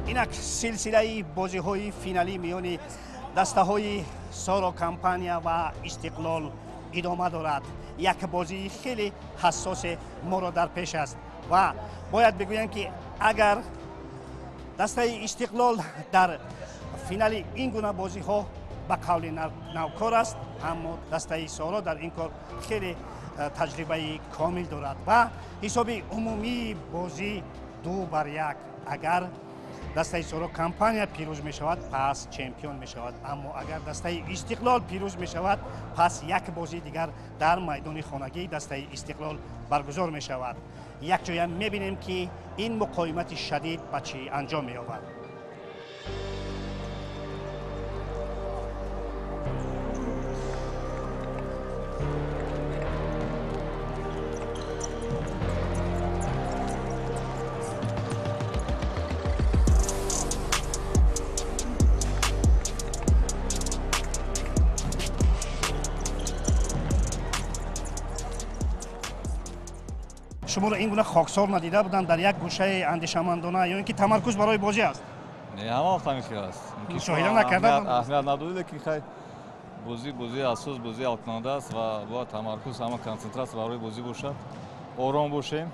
Инак силсилаи бозиҳои финалӣ миёни дастаҳои Соро Компания ва Истиқлол идома дорад. Як бозии хеле ҳассосе моро дар пеш аст ва бояд бигӯям, ки агар дастаи Истиқлол дар финали ин гуна бозиҳо ба қавли навкор аст, аммо дастаи Соро дар ин кор хеле таҷрибаи комил дорад ва ҳисоби умумии бозӣ 2-1. Агар дастаи Соро Компания пирӯз мешавад, пас чемпион мешавад, аммо агар дастаи Истиқлол пирӯз мешавад, пас як бозии дигар дар майдони хонагии дастаи Истиқлол баргузор мешавад. Якҷоя мебинем, ки ин муқовимати шадид ба чӣ анҷом меёбад. Шуморо ин гуна хоксор надида будам дар як гӯшаи андешамандона, ё ин ки тамаркуз барои бозӣ аст? Не, ҳама вақт ҳамин хел аст. Мушоҳида накарда аҳамият надодӣ, лекин хай бозӣ бозии асос, бозии ҳалкунанда аст ва бояд тамаркуз, ҳама консентратсия барои бозӣ бошад, ором бошем,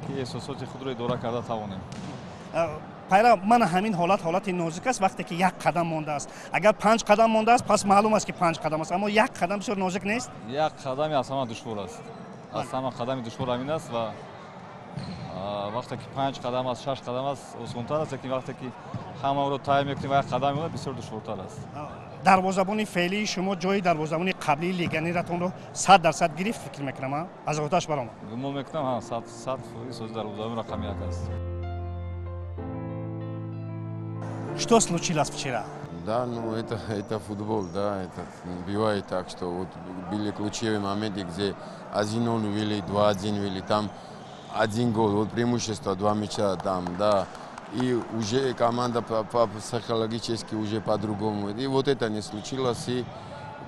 ки эҳсосоти худро идора карда тавонем. Пайра, ман ҳамин ҳолат ҳолати нозук аст, вақте ки як қадам мондааст. Агар 5 қадам мондааст, пас маълум аст, ки 5 қадам аст, аммо як қадам бисёр нозук нест? Як қадами аз ҳама душвор аст. Аз ҳама қадами душвор ҳамин аст ва вақте ки 5 қадам аст, 6 қадам аст, осонтар аст, лекин вақте ки ҳамаро тай мекунем ва як қадам мемонад, бисёр душвортар аст. Дарвозабони феълии шумо ҷои дарвозабони қаблии легионератонро 100% гирифт, фикр мекунам, аз оташ баромад. Гумон мекунам, 100% дарвозабони рақами 1 аст. Что случилось вчера? Да, ну это футбол, да, это бывает так, что вот были ключевые моменты, где 1-0 вели, 2-1 вели, там 1 гол, вот преимущество, 2 мяча там, да, и уже команда психологически уже по-другому. И вот это не случилось, и,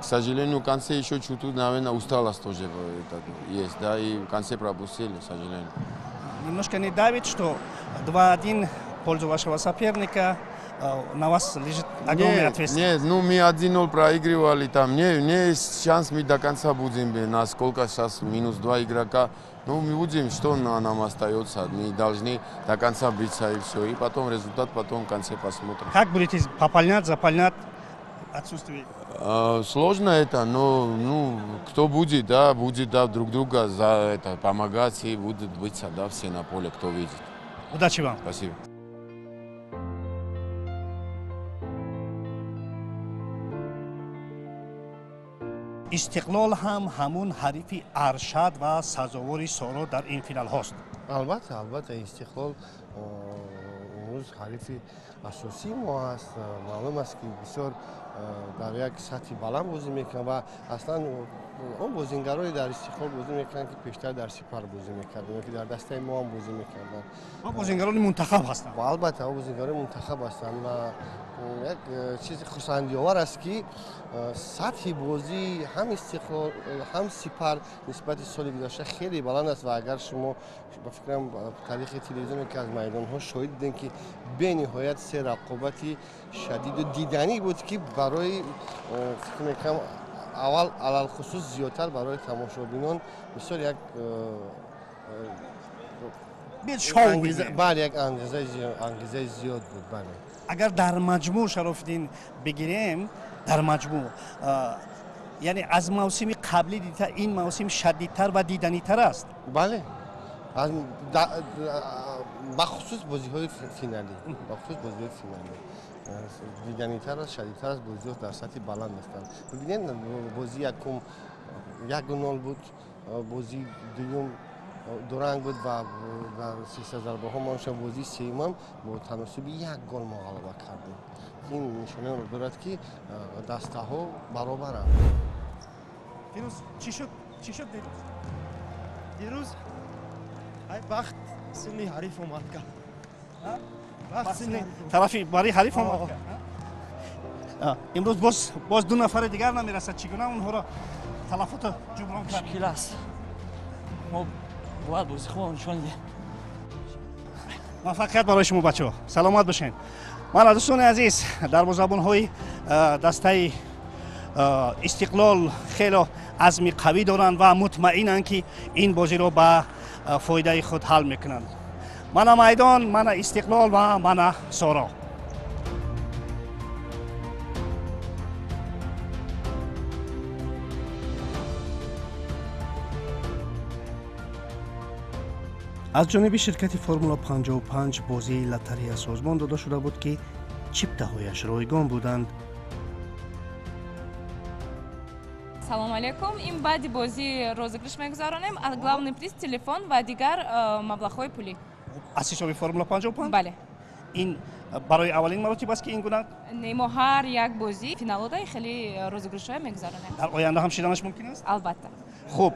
к сожалению, в конце еще чуть-чуть, наверное, усталость тоже это есть, да, и в конце пропустили, к сожалению. Немножко не давит, что 2-1 в пользу вашего соперника, на вас лежит огромная ответственность. Нет, ну мы 1-0 проигрывали там, не есть шанс, мы до конца будем, насколько сейчас минус 2 игрока, ну мы будем, что нам остается, мы должны до конца биться и все, и потом результат, потом в конце посмотрим. Как будете пополнять, заполнять отсутствие? Сложно это, но ну, кто будет, да, будет, да, друг друга за это помогать и будут биться, да, все на поле, кто видит. Удачи вам. Спасибо. Истиқлол ҳам ҳамун ҳарифи аршад ва сазовори Соро дар ин финалҳост. Албатта, албатта, Истиқлол имрӯз ҳарифи асосии мо аст. Маълум аст, ки бисёр дар як сатҳи баланд бозӣ мекунад ва аслан он бозингароне дар Истиқлол бозӣ мекунанд, ки пештар дар Сипар бозӣ мекарданд, ки дар дастаи мо ҳам бозӣ мекарданд. Ва бозингарони мунтахаб ҳастанд. Албатта, бозингарони мунтахаб ҳастанд ва як чизи хурсандиовар аст, ки сатҳи бозӣ ҳам Истиқлол ҳам Сипар нисбати соли гузашта хеле баланд аст ва агар шумо ба фикрам таърихи телевизионе, ки аз майдонҳо шоҳид дидем, ки бениҳоят се рақобати шадиду диданӣ буд, ки барои фикр мекунам аввал алалхусус зиёдтар барои тамошобинон бисёр як бале, як ангезаи зиёд буд. Бале, агар дар маҷмӯъ Шарофиддин бигирем, дар маҷмӯъ яъне аз мавсими қаблӣ дида ин мавсим шадидтар ва диданитар аст. Бале, бахусус бозиҳои финалӣ, бахусус бозиҳои финалӣ диданитар аст, шадидтар аст, бозиҳо дар сатҳи баланд ҳастанд. Бибинед, бозии якум 1-0 буд, бозии дуюм дуранг буд ва дар силсила зарбаҳо мо бозии сеюмам бо таносуби 1 гол мо ғалаба кардем. Ин нишонаро дорад, ки дастаҳо баробаранд. Фирӯз, чӣ шуд? Чӣ шуд дирӯз? Дирӯз ай бахт сини ҳариф омад кард. Бахт сини тарафи барои ҳариф омад кард. Имрӯз боз 2 нафари дигар намерасад. Чӣ гуна онҳоро талафото ҷуброн кард? Мушкил аст. Мо бояд бозӣ хуб нишон диҳем. Муваффақият барои шумо бачаҳо, саломат бошед. Мана дӯстони азиз, дарвозабонҳои дастаи Истиқлол хело азми қавӣ доранд ва мутмаинанд, ки ин бозиро ба фоидаи худ ҳал мекунанд. Мана майдон, мана Истиқлол ва мана Соро. Аз ҷониби ширкати Формула 55 бозии лотарея созмон дода шуда буд, ки чиптаҳояш ройгон буданд. Салом алейкум. Ин баъди бозӣ розыгрыш мегузаронем. Главный приз телефон ва дигар маблағҳои пулӣ. Аз ҳисоби Формула 55? Бале. Ин барои аввалин маротиба аст, ки ин гуна? Не, мо ҳар як бозӣ финалода хеле розыгрышҳое мегузаронем. Дар оянда ҳам шиданаш мумкин аст? Албатта. Хуб,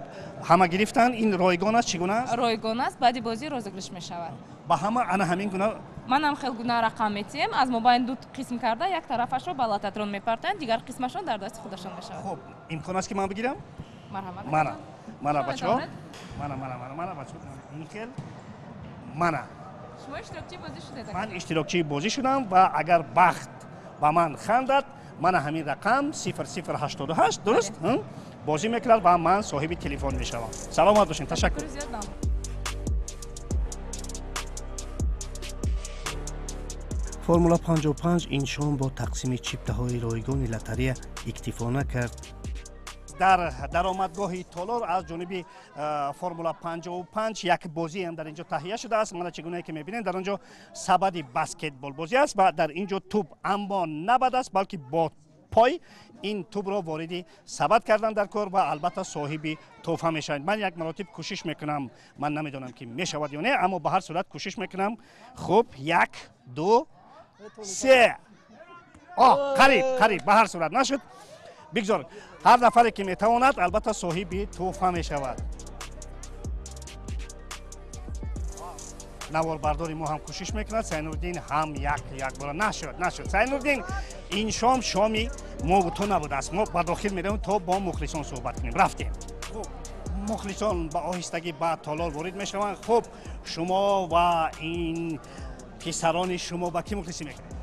ҳама гирифтан, ин ройгон аст, чӣ гуна аст? Ройгон аст, баъди бозӣ розыгрыш мешавад. Ба ҳама ана ҳамин гуна? Манам хел гуна рақам метиҳем, аз мобайн ду қисм карда, як тарафашро ба лототрон мепартоянд, дигар қисмашон дар дасти худашон мешавад. Хуб, имкон аст, ки ман бигирам? Марҳамат. Мана, мана бачаҳо. Мана, мана, мана, мана бачаҳо. Ин хел. Мана. Шумо иштирокчии бозӣ шудед? Ман иштирокчии бозӣ шудам ва агар бахт ба ман хандад, мана ҳамин рақам 0088, дуруст? Бозӣ мекунад ва ман соҳиби телефон мешавам. Саломат бошед, ташаккур. Формула 55 ин шом бо тақсими чиптаҳои ройгони лотарея иктифо накард. Дар даромадгоҳи толор аз ҷониби Формула 55 як бозӣ ҳам дар инҷо таҳия шудааст. Мана чӣ гунае ки мебинем, дар он ҷо сабади баскетболбозӣ аст ва дар ин ҷо тӯб, аммо набад аст, балки бо пой ин тӯбро вориди сабад кардан дар кор ва албатта соҳиби тӯҳфа мешаванд. Ман як маротиб кӯшиш мекунам, ман намедонам, ки мешавад ё не, аммо ба ҳар сурат кӯшиш мекунам. Хуб, як, ду, се. О, қариб, қариб, ба ҳар сурат нашуд. Бигзор ҳар нафаре ки метавонад, албатта соҳиби тӯҳфа мешавад. Наворбардори мо ҳам кӯшиш мекунад, Сайнурддин ҳам як якбора нашуд, нашуд. Сайнурддин, ин шом шоми мо ту набудааст. Мо ба дохил меравем, то бо мухлисон суҳбат кунем. Рафтем. Хуб, мухлисон ба оҳистагӣ ба толор ворид мешаванд. Хуб, шумо ва ин писарони шумо ба кӣ мухлисӣ мекунед?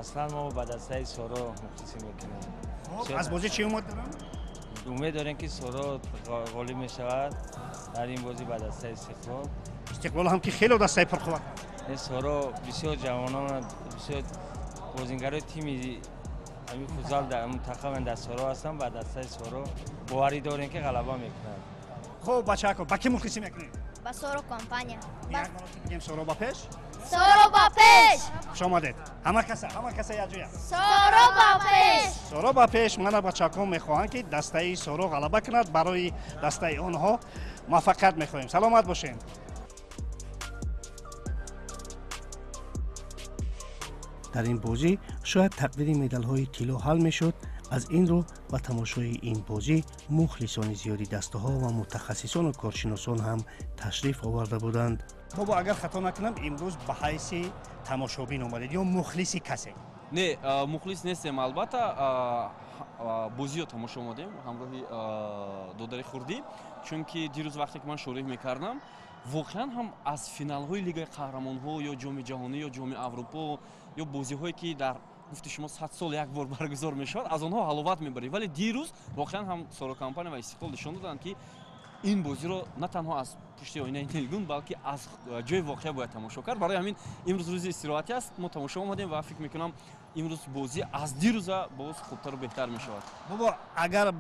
Аслан мо ба дастаи Соро мухлисӣ мекунем. Аз бозӣ чӣ умед дорам? Умед дорем, ки Соро ғолиб мешавад дар ин бозӣ ба дастаи Истиқлол. Истиқлол ҳам ки хеле дастаи пурқувват. Соро бисёр ҷавонон, бисёр бозингарои тими ҳамин футзал дар мунтахаб дар Соро ҳастанд, ба дастаи Соро боварӣ дорем, ки ғалаба мекунад. Хуб, бачако, ба кӣ мухлисӣ мекунед? Ба Соро компания. Як маротиба бигем Соро ба пеш? Соро ба пеш! Хуш омадед. Ҳама каса, ҳама каса якҷоя. Соро ба пеш! Соро ба пеш. Мана бачако мехоҳанд, ки дастаи Соро ғалаба кунад. Барои дастаи онҳо муваффақият мехоҳем. Саломат бошед. Дар ин бозӣ шояд тақдири медалҳои тилло ҳал мешуд. Аз ин рӯ ба тамошои ин бозӣ мухлисони зиёди дастаҳо ва мутахассисону коршиносон ҳам ташриф оварда буданд. Бобо, агар хато накунам, имрӯз ба ҳайси тамошобин омадед ё мухлиси касе? Не, мухлис нестем, албатта. Бозиро тамошо омадем ҳамроҳи додари хурдӣ, чунки дирӯз вақте ки ман шореҳ мекардам, воқеан ҳам аз финалҳои Лигаи қаҳрамонҳо ё Ҷоми ҷаҳонӣ ё Ҷоми Аврупо ё бозиҳое ки дар гуфти шумо 100 сол як бор баргузор мешавад, аз онҳо ҳаловат мебаред. Вале дирӯз воқеан ҳам Соро компания ва Истиқлол нишон доданд, ки ин бозиро на танҳо аз пушти оинаи нилгун, балки аз ҷои воқеа бояд тамошо кард. Барои ҳамин имрӯз рӯзи истироҳатӣ аст, мо тамошо омадем ва фикр мекунам, имрӯз бозӣ аз дирӯза боз хубтару беҳтар мешавад. Бобо, агар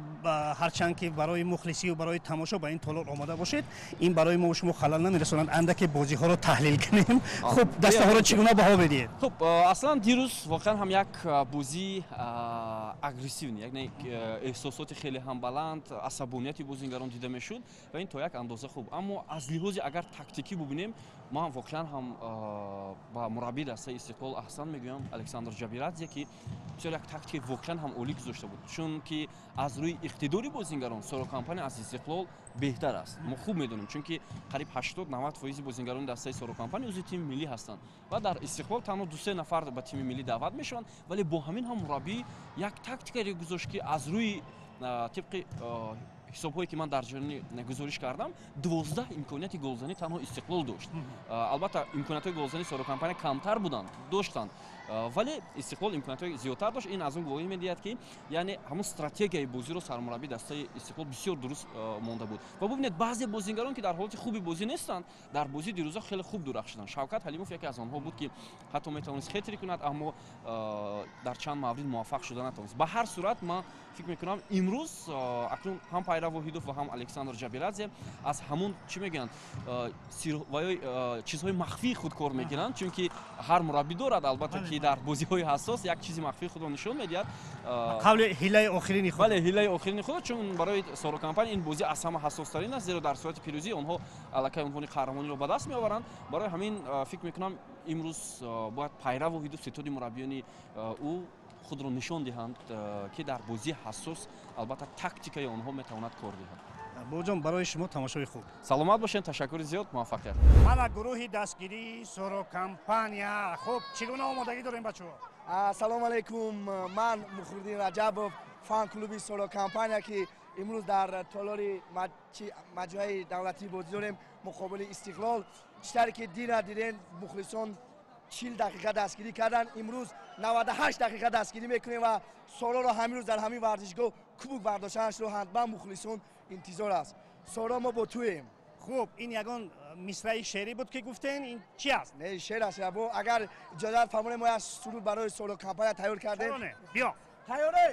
ҳарчанд ки барои мухлисию барои тамошо ба ин толор омода бошед, ин барои мо шумо халал намерасонад андаке бозиҳоро таҳлил кунем? Хуб, дастаҳоро чӣ гуна баҳо медиҳед? Хуб, аслан дирӯз воқеан ҳам як бозии агрессивный, яъне эҳсосоти хеле ҳам баланд, асабонияти бозингарон дида мешуд ва ин то як андоза хуб. Аммо аз лиҳози агар тактикӣ бубинем, ман воқеан ҳам ба мураббии дастаи Истиқлол аҳсан мегӯям, Александр Ҷабирадзе, ки бисёр як тактикаи воқеан ҳам олӣ гузошта буд, чунки аз рӯи иқтидори бозингарон Соро компания аз Истиқлол беҳтар аст. Мо хуб медонем, чунки қариб 80-90 фоизи бозингарони дастаи Соро компания узви тими миллӣ ҳастанд ва дар Истиқлол танҳо ду-се нафар ба тими миллӣ даъват мешаванд. Вале бо ҳамин ҳам мураббӣ як тактикаре гузошт, ки аз рӯи тибқи ҳисобҳое ки ман дар ҷараёни гузориш кардам, 12 имконияти голзанӣ танҳо Истиқлол дошт. Албатта, имкониятҳои голзании Соро компания камтар буданд, доштанд, вале Истиқлол имкониятҳои зиёдтар дошт. Ин аз он гувоҳӣ медиҳад, ки яъне ҳамон стратегияи бозиро сармураббии дастаи Истиқлол бисёр дуруст монда буд. Ва бубинед, баъзе бозингарон, ки дар ҳолати хуби бозӣ нестанд, дар бозии дирӯза хеле хуб дурахшиданд. Шавкат Ҳалимов яке аз онҳо буд, ки ҳатто метавонист хетрик кунад, аммо дар чанд маврид муваффақ шуда натавонист. Ба ҳар сурат, ман фикр мекунам, имрӯз акнун ҳам Пайрав Воҳидов ва ҳам Александр Ҷабиладзе аз ҳамон, чӣ мегӯянд, ва ё чизҳои махфии худ кор мекунанд, чунки ҳар мураббӣ дорад, албатта, ки дар бозиҳои ҳассос як чизи махфии худро нишон медиҳад. Қавли ҳилаи охирини худ. Бале, ҳилаи охирини худ, чун барои Соро компания ин бозӣ аз ҳама ҳассостарин аст, зеро дар сурати пирӯзӣ онҳо аллакай унвони қаҳрамониро ба даст меоваранд. Барои ҳамин фикр мекунам, имрӯз бояд Пайрав Воҳидов, ситоди мураббиёни ӯ худро нишон диҳанд, ки дар бозии ҳассос албатта тактикаи онҳо метавонад кор диҳад. Бобоҷон, барои шумо тамошои хуб. Саломат бошед, ташаккури зиёд, муваффақият. Мана гурӯҳи дастгирии Соро компания. Хуб, чӣ гуна омодагӣ дорем, бачаҳо? Ассалому алайкум, ман Мухриддин Раҷабов, фан клуби Соро компания, ки имрӯз дар толори маҷмӯаи давлатӣ бозӣ дорем муқобили Истиқлол. Чӣ тавре ки дира дидем, мухлисон 40 дақиқа дастгирӣ карданд, имрӯз 98 дақиқа дастгирӣ мекунем ва Сороро ҳамин рӯз дар ҳамин варзишгоҳ кубок бардоштанашро ҳатман мухлисон интизор аст. Соро, мо бо туем. Хуб, ин ягон мисраи шеърӣ буд, ки гуфтен, ин чи аст? Не, шеър аст. Агар иҷозат фармонед, мо як суруд барои Соро компания тайёр кардем. Биё. Тайёре?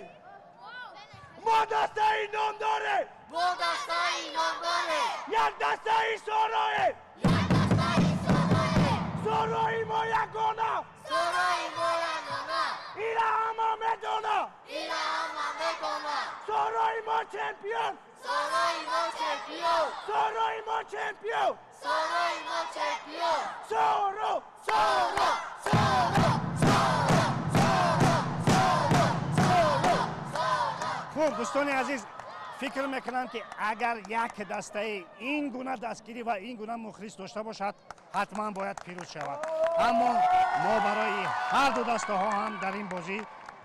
Мо дастаи номдоре! Мо дастаи номдоре! Як дастаи Сороем! Як дастаи Сороем! Сорои мо ягона! Сорои мо ягона! Ира ҳама медона! Ира ҳама медона! Сорои мо чемпион! Сорои мо чемпион! Сорои мо чемпион! Сорои мо чемпион! Соро! Соро! Соро! Соро! Соро! Соро! Соро! Хуб, дӯстони азиз, фикр мекунам, ки агар як дастаи ин гуна дастгирӣ ва ин гуна мухлис дошта бошад, ҳатман бояд пирӯз шавад. Аммо мо барои ҳар ду дастаҳо ҳам дар ин бозӣ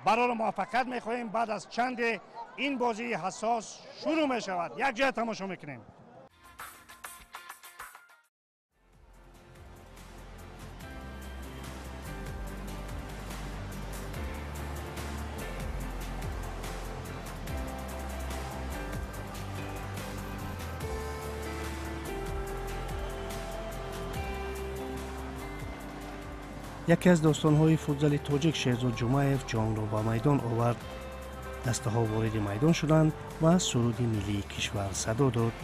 барору муваффақият мехоҳем. Баъд аз чанде ин бозии ҳассос шурӯъ мешавад. Якҷоя тамошо мекунем. Яке аз достонҳои футзали тоҷик Шерзод Ҷумаев ҷонро ба майдон овард. Дастаҳо вориди майдон шуданд ва суруди миллии кишвар садо дод.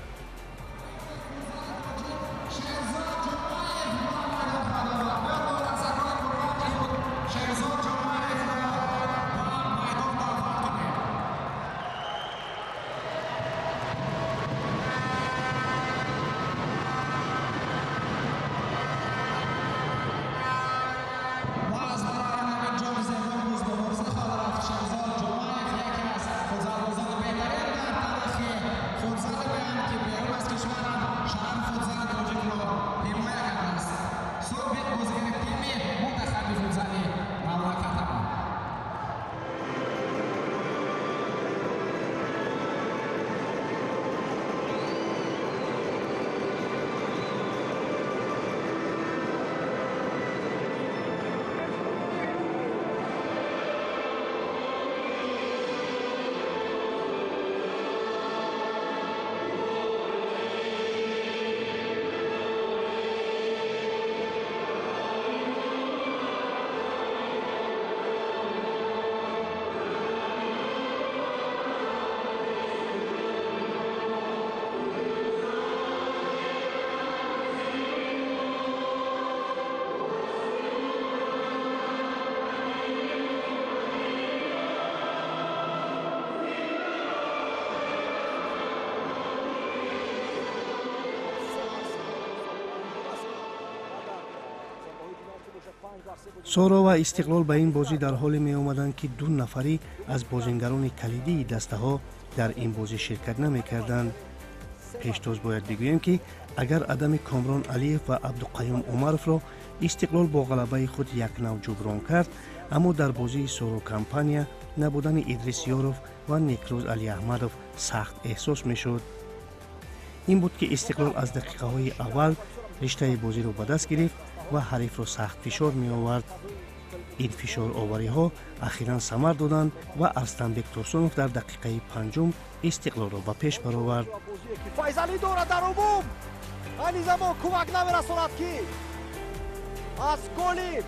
Соро ва Истиқлол ба ин бозӣ дар ҳоле меомаданд, ки ду нафарӣ аз бозингарони калидии дастаҳо дар ин бозӣ ширкат намекарданд. Пештоз бояд бигӯем, ки агар адами Комрон Алиев ва Абдуқаюм Умаровро Истиқлол бо ғалабаи худ як нав ҷуброн кард, Аммо дар бозии Соро Компания набудани Идрис Ёров ва Некрӯз Алиаҳмадов сахт эҳсос мешуд. Ин буд, ки Истиқлол аз дақиқаҳои аввал риштаи бозиро ба даст гирифт ва ҳарифро сахт фишор меовард. Ин фишоровариҳо ахиран самар доданд ва Арстанбек Турсунов дар дақиқаи панҷум Истиқлолро ба пеш баровард. Файзалӣ дорад дар умум, айни замон кӯмак намерасонад, ки аз голи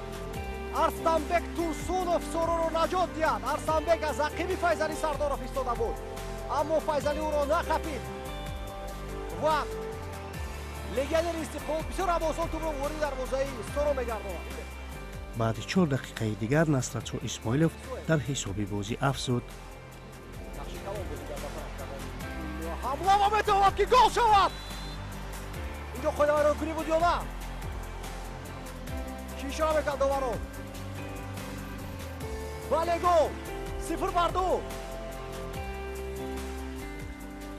Арстанбек Турсунов Сороро наҷот диҳад. Арстанбек аз ақиби Файзалӣ Сардоров истода буд, аммо Файзалӣ ӯро нахапид ва легионери Истиқлол бисёр ҳам осон тӯбро вориди дарвозаи Соро мегардонад. Баъди 4 дақиқаи дигар Насратшо Исмоилов дар ҳисоби бозӣ афзуд. Ҳамла ва метавонад, ки гол шавад. Инҷо қоидавайронкунӣ буд ё на? Чӣ ишора мекард доварон? Бале, гол! 0-2.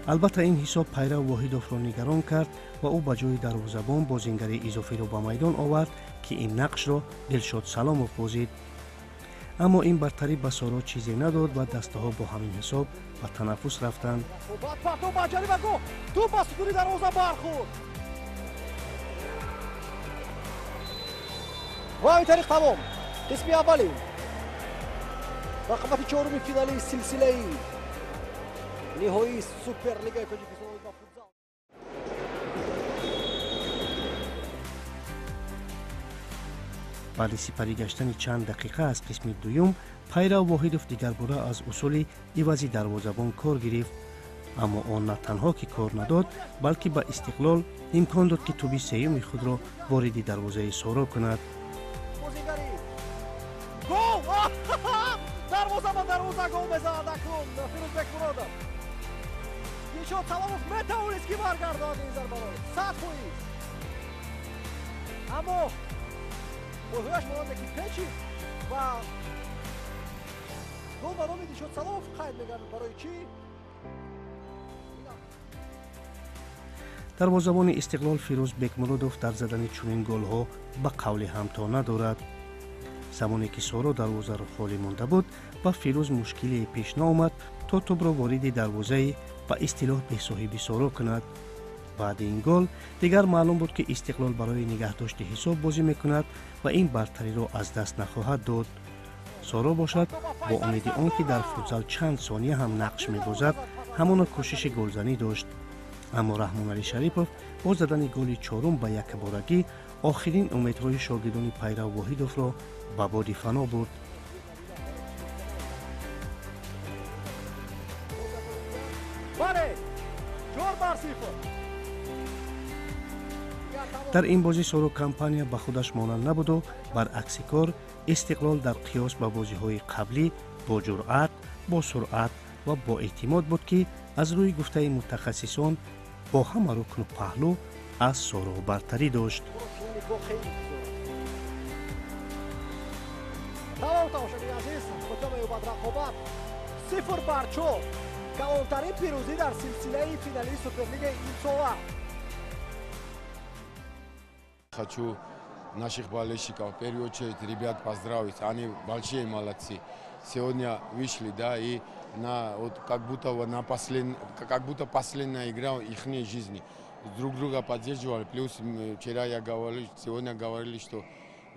Албатта, ин ҳисоб Пайрав Воҳидовро нигарон кард ва ӯ ба ҷои дарвозабон бозингари изофиро ба майдон овард, ки ин нақшро Дилшод Саломов бозид. Аммо ин бартарӣ ба Соро чизе надод ва дастаҳо бо ҳамин ҳисоб ба танаффус рафтанд. Баъд партов ба ҷаримагоҳ, тӯб ба сутуни дарвоза бархӯрд ва ҳамин тариқ тамом қисми аввали рақобати чоруми финалии силсилаи ниҳоии Суперлигаи Тоҷикистон ба футзал. Баъди сипарӣ гаштани чанд дақиқа аз қисми дуюм, Пайрав Воҳидов дигарбора аз усули ивази дарвозабон кор гирифт, аммо он на танҳо ки кор надод, балки ба Истиқлол имкон дод, ки тӯби сеюми худро вориди дарвозаи Соро кунад. Бозигари, гол! Дарвоза ба дарвоза гол мезанад акнун Фирӯзбек Муродов. Дилшод Саломов метавонист, ки баргардонад ин зарбаро 100%, аммо пойҳояш монанде ки печид ва гол ба номи Дилшод Саломов қайд мегардад. Барои чӣ? Дарвозабони Истиқлол Фирӯз Бекмуродов дар задани чунин голҳо ба қавли ҳамто надорад. Замоне ки Соро дарвозаро холӣ монда буд, ба Фирӯз мушкилие пеш наомад, то тӯбро вориди дарвозаи ба истилоҳ бесоҳиби Соро кунад. Баъди ин гол дигар маълум буд, ки Истиқлол барои нигаҳдошти ҳисоб бозӣ мекунад ва ин бартариро аз даст нахоҳад дод. Соро бошад, бо умеди он ки дар футзал чанд сония ҳам нақш мебозад, ҳамоно кӯшиши голзанӣ дошт. Аммо Раҳмоналӣ Шарипов бо задани голи чорум ба якборагӣ охирин умедҳои шогирдони Пайрав Воҳидовро ба боди фано бурд. Бале, 4-0. Дар ин бозӣ Соро Компания ба худаш монанд набуду, баръакси кор, Истиқлол дар қиёс ба бозиҳои қаблӣ бо ҷуръат, бо суръат ва боэътимод буд, ки аз рӯи гуфтаи мутахассисон бо ҳама рукну паҳлӯ аз Соро бартарӣ дошт. Тамом, тамошобини азиз, хотима меёбад рақобат 0-4. Калонтарин пирӯзӣ дар силсилаи финалии Суперлигаи имсола. Хочу наших болельщиков, в первую очередь, ребят поздравить. Они большие молодцы. Сегодня вышли, да, и на, вот, как будто, как будто последняя игра их жизни. Друг друга поддерживали. Плюс вчера я говорил, сегодня говорили, что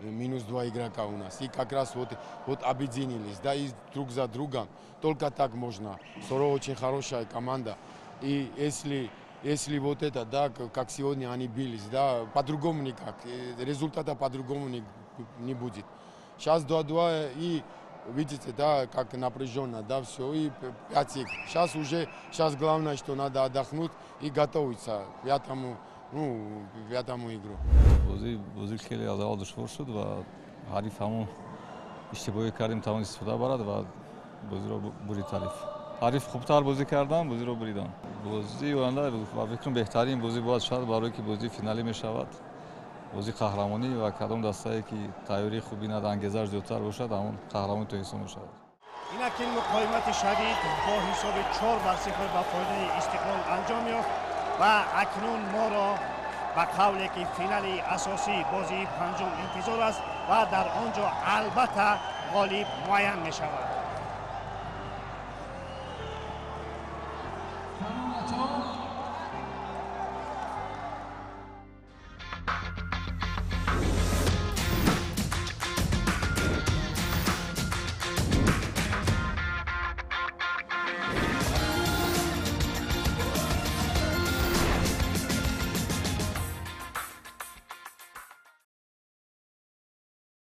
минус два игрока у нас. И как раз вот объединились, да, и друг за другом. Только так можно. Соро очень хорошая команда. И если вот это, да, как сегодня они бились, да, по-другому никак. Результата по-другому не будет. Сейчас 2-2 и видите, да, как напряженно, да, все, и пять. Сейчас уже, сейчас главное, что надо отдохнуть и готовиться к пятому, ну, пятому игру. Бозӣ, бозӣ хеле аз аввал душвор шуд ва ҳариф ҳамон иштибоҳе кардем, тавонист истифода барад ва бозиро бурид ҳариф. Ҳариф хубтар бозӣ кардан, бозиро буридан. Бозии оянда ба фикрам беҳтарин бозӣ бояд шавад, барое ки бозии финалӣ мешавад, бозии қаҳрамонӣ, ва кадом дастае ки тайёрии хуб бинад, ангезааш зиёдтар бошад, ҳамон қаҳрамони Тоҷикистон мешавад. Инак, ин муқовимати шадид бо ҳисоби 4-0 ба фоидаи Истиқлол анҷом ёфт ва акнун моро Ба қавле ки финали асосӣ бозии панҷум интизор аст ва дар он ҷо албатта ғолиб муайян мешавад.